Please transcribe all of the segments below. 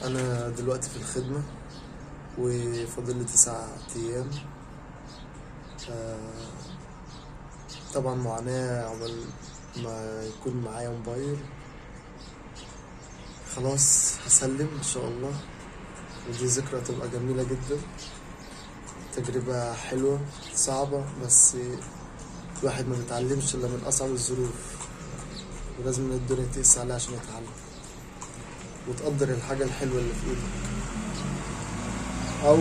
أنا دلوقتي في الخدمة وفاضل لي 9 أيام. طبعا معاناة عقبال ما يكون معايا موبايل. خلاص هسلم إن شاء الله، ودي ذكرى تبقى جميلة جدا، تجربة حلوة صعبة، بس الواحد ما بيتعلمش إلا من أصعب الظروف، ولازم الدنيا تقسى عليه عشان يتعلم وتقدر الحاجة الحلوة اللي في إيدك أو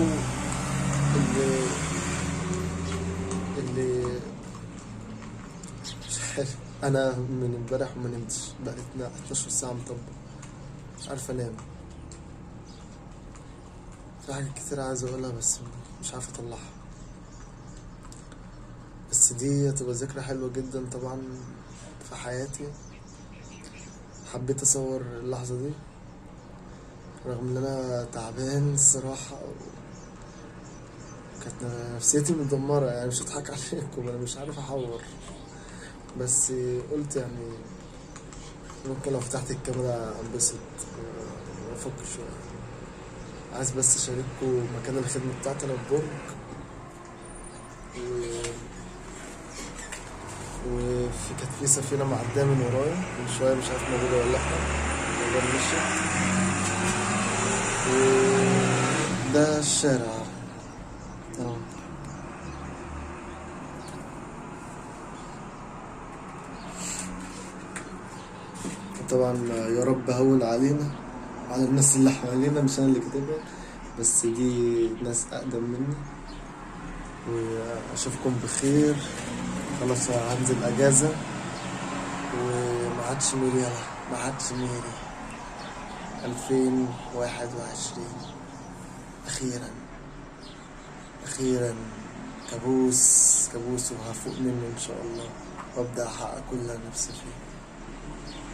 اللي مش عارف. أنا من امبارح وما نمتش، بقيت 12 ساعة مطبق، مش عارف أنام. في حاجات كتير عايز أقولها بس مش عارف أطلعها، بس دي هتبقى ذكرى حلوة جدا طبعا في حياتي. حبيت أصور اللحظة دي رغم إن أنا تعبان الصراحة، كانت نفسيتي مدمرة، يعني مش هضحك عليكم، أنا مش عارف أحور، بس قلت يعني ممكن لو فتحت الكاميرا أنبسط وأفك شوية. عايز بس أشارككم مكان الخدمة بتاعتي، أنا في برج، وفي كانت في سفينة معدية من ورايا من شوية، مش عارف موجودة ولا لأ، الموضوع مشيت. وده الشارع اهو. طبعا يا رب هون علينا وعلى الناس اللي حوالينا، مش انا اللي كاتبها، بس دي ناس اقدم مني. واشوفكم بخير. خلاص هنزل اجازة وما عادش ميري، يلا ما عادش ميري. 2021 اخيرا اخيرا، كابوس كابوس وهفوق منه ان شاء الله، وابدا احقق كل اللي نفسي فيه.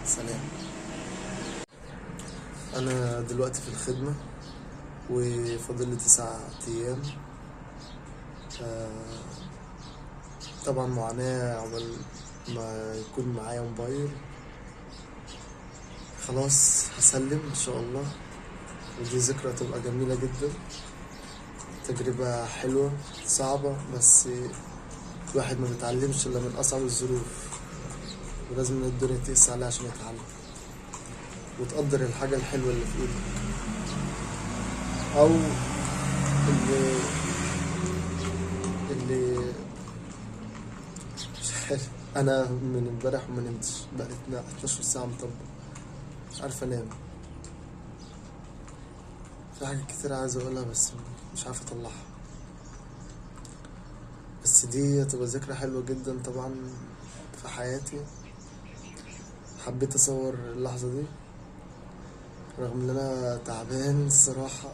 سلام. انا دلوقتي في الخدمة وفاضل لي 9 ايام. طبعا معاناة عقبال ما يكون معايا موبايل. خلاص هسلم ان شاء الله، ودي ذكرى تبقى جميلة جدا، تجربة حلوة صعبة، بس الواحد ما بيتعلمش إلا من أصعب الظروف، ولازم الدنيا تقسى عليه عشان يتعلم وتقدر الحاجة الحلوة اللي في إيدك أو اللي مش عارف. أنا من امبارح وما نمتش، بقيت 12 ساعة مطبق، مش عارف أنام. في حاجات كتير عايز أقولها بس مش عارف أطلعها، بس دي هتبقى ذكرى حلوة جدا طبعا في حياتي. حبيت أصور اللحظة دي رغم إن أنا تعبان الصراحة،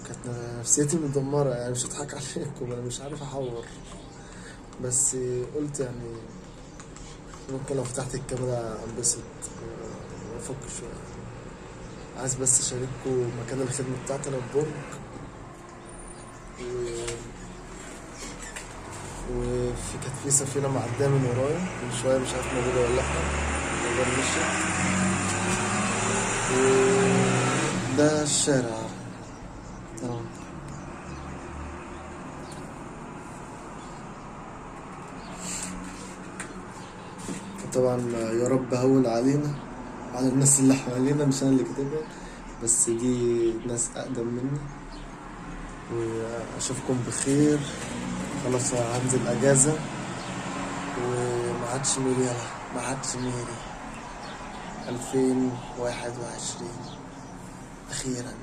كانت نفسيتي مدمرة، يعني مش هضحك عليكم، أنا مش عارف أحور، بس قلت يعني ممكن لو فتحت الكاميرا أنبسط وأفك شوية. عايز بس أشارككم مكان الخدمة بتاعتي، أنا في برج، وفي كانت في سفينة معدية من ورايا من شوية، مش عارف موجودة ولا لأ، الموضوع مشيت. وده الشارع اهو. طبعا يا رب هون علينا وعلى الناس اللي حوالينا، مش انا اللي كاتبها، بس دي ناس اقدم مني. واشوفكم بخير. خلاص هنزل اجازة وما عادش ميري، يلا ما عادش ميري. 2021 اخيرا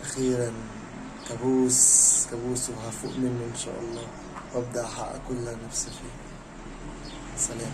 اخيرا، كابوس كابوس وهفوق منه ان شاء الله، وابدا احقق كل اللي نفسي فيه. سلام.